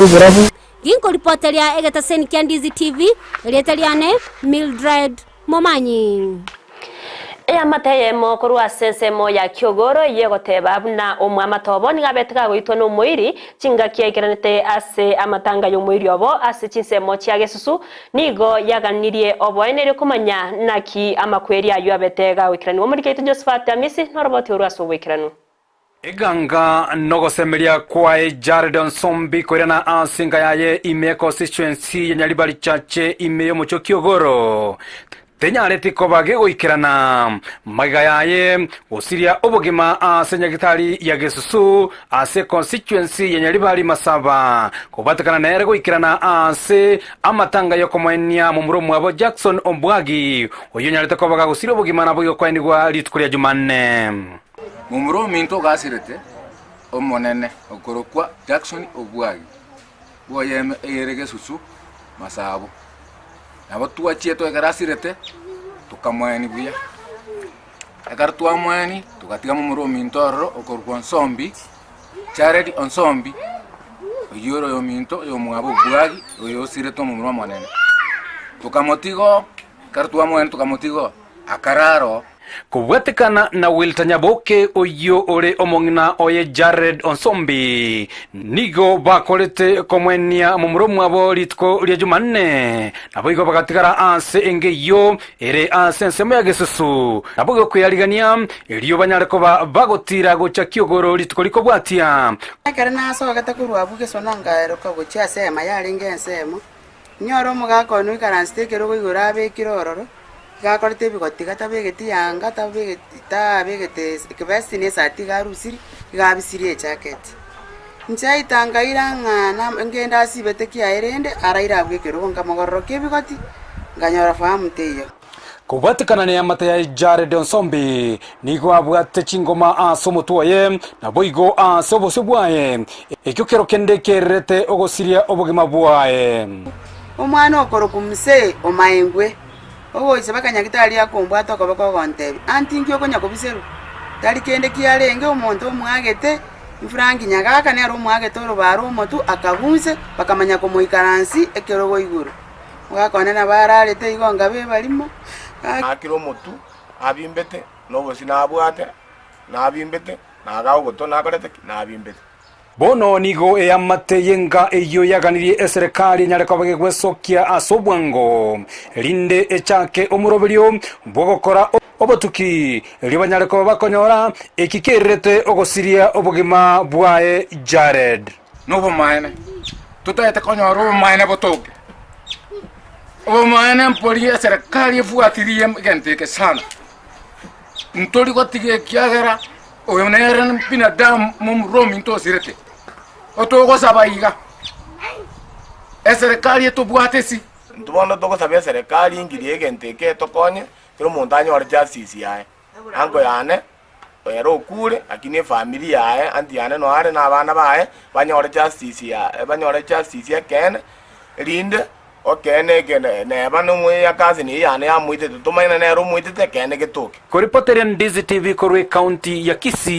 Oborabu. Ginkoripoteria egetaseni kia Ndizi TV, erieta riane Mildred Momanyi. Eamate eyemo korwa ase ensemo ya Kiogoro eyio egoteba buna omwamate obo nigo abete kagoitwa nomoiri chingaki aikeranete ase amatanga y'omoiri obo ase chinsemo chia Gesusu nigo yaganirie oboene erio komanya naki amakweri ayio abete gagoikeranigwa. Omoriki oito Josephat Amisi noroboti orwo ase oboikeranu. Eganga nogosemeria kwaye Jared Onsombi koirana ase enka yaye ime ya constituency ya Nyaribari Chache ime y'omochie o Kiogoro tenyareti koba gegoikerana magega yaye gosiria obogima ase nyagitari ya Gesusu ase constituency ya Nyaribari Masaba kobatekana nere goikerana ase amatanga yokomoenia momura omwabo Jackson Ombwagi oyio onyarete koba gagosiria obogima naboigo koenigwa rituko ria Jumanne. Momura ominto ogasirete Omonene okorokwa Jackson Obwagi, bw'oyeme eyere gesusu masabo. Nabo twachiete ekero asirete, tokamoeni buya. Ekero twamoeni, togatiga momura ominto ororo okorokwa Onsombi, Jared Onsombi, oyio ore oyominto oyomwabo Obwagi, oyo osirete omomura omonene. Tokamotiga oo, ekero twamoeni tokamotiga oo, akarara oo. Kobwatekana na Wilter Nyaboke oyio ore omong'ina oye Jared Onsombi, nigo bakorete komoenia momura omwabo rituko ria Jumanne, naboigo bagatigara ase enga eyio ere ase ensemo ya Gesusu, naboigo kweyarigania, erio banyare koba bagotira gocha Kiogoro rituko rikobwatia. Ekero nasogete korwa abwo gesona nkaeroka gochia ase eema yarenge ensemo, Inyore omogaka one oikaransete ekerogo igoro abekire ororo, iga akorete ebigoti iga tabegeti yanga, tabegeti tabegete ekebesti na esati iga arusiri, iga abisirie ejaketi. Inche aita nkaira ng'a na ngende asibete kiaye rende, araire abwo ekerogo nkamogororokia ebigoti, nkanyora fahamu teiyo. Kobwatekana neamate yaye Jared Onsombi nigo abwate chingoma ase omotwe oye, naboigo ase obosio bwaye, ekio kero kende kererete ogosiria obogima bwaye. Omwana okorokwa Msee omaengwe, ogocha baka nyagitari akombwata okoboko ogontebia, Aunty inki okonya kobiserwa? Tari kende kiarenge omonto omwagete, Frank Nyagaka nere omwagete orobaro omotwe akabunse, bakamanya komoikaransi ekerogo igoro. Omogaka one nabo ararete igo nkabe ebarimo. Naakire omotwe, nabimbete, na obosio nabwate, nabimbete, na igaa ogotwa nakorete ki? Nabimbete. Bono nigo eamate y'enka eyio yaganirie eserekari enyare koba gegwesokia ase obwango, erinde echake omoroberio bw'ogokora obotuki, erio banyare koba bakonyora eki kererete ogosiria obogima bwaye Jared. Nobomaene, totaete konyora obomaene botoke. Obomaene mpori eserekari efuatirie egento eke sana. Ntori gotiga ekiagera oyo nere binadamu momura ominto osirete. Otogosaba iga, eserekari etobwate esi. Intwe bono togosaba eserekari ingirie egento eke etokonye, kera omonto anyore justice yaye. Anko yane, ere okure, lakini efamiri yaye, aunty yane noyo are na abana baye, banyore justice ya banyore justice ekeene, erinde okeene eke neba na omoya cousin eyio yane yamoitete, tomanye nere omoitete ekeene getoke. Koripoteria Ndizi TV korwa ecounty ya Kisii.